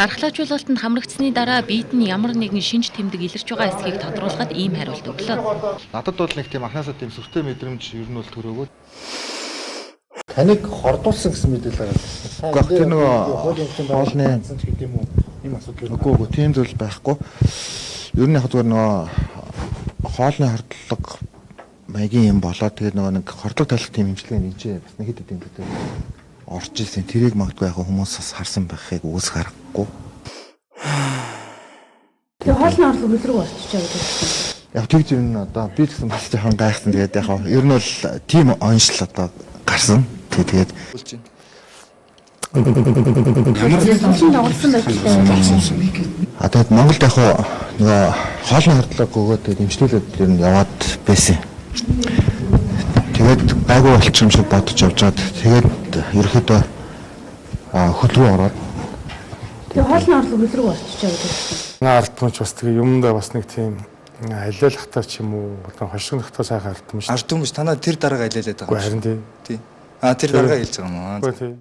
Дархлаажуулалтанд хамрагдсаны дараа биед нь ямар нэгэн шинж тэмдэг илэрч байгаа эсхийг тодруулахад ийм хариулт өглөө. Надад бол нэг тийм анхнаасаа тийм сүртэй мэдрэмж ер нь бол төрөөгөө. Таныг хордуулсан гэсэн мэдээлэл гараад. Үгүй тэр нөгөө хоолны ч гэдэг юм уу? Ийм асуудал. Үгүй тийм зүйл байхгүй. Ер нь яг зүгээр нөгөө хоолны хордлого маягийн юм болоод тэгээд нөгөө нэг хордлого талах тийм хэмжлэг энэ ч бас нэг хэд хэдэн төлөв орж ирсэн. Тэрийг магадгүй яг хүмүүс бас харсан байхыг үгүйс харахгүй. Тэгээ хоолны орлого хөл рүү орчиж байгаа гэдэг. Яг тэгж ер нь одоо би ч гэсэн бас жоохон гайхсан. Тэгээд яг ер нь бол тийм оншил одоо гарсан. Тэгээд Ямар тоглосон байдлаа. А тэгээд Монголд яг нөгөө хоолны хордлого өгөөд тэгээд эмчлүүлээд ер нь яваад байсан. Тэгээд гайгүй болчих юм шиг бодож явж байгаад тэгээд ерөөхдөө хөл рүү ороод тэгээд хоолны орлого хөл рүү орчиж байгаа гэдэг. Наа ард түмч бас тэгээ юмдаа бас нэг тийм алиалахтаа ч юм уу одоо хошигнохтой сайхан ард түмш. Ард түмш танаа тэр дарга алиалаад байгаа. Үгүй харин тий. Тий. А тэр дарга хэлж байгаа юм аа. Үгүй тий.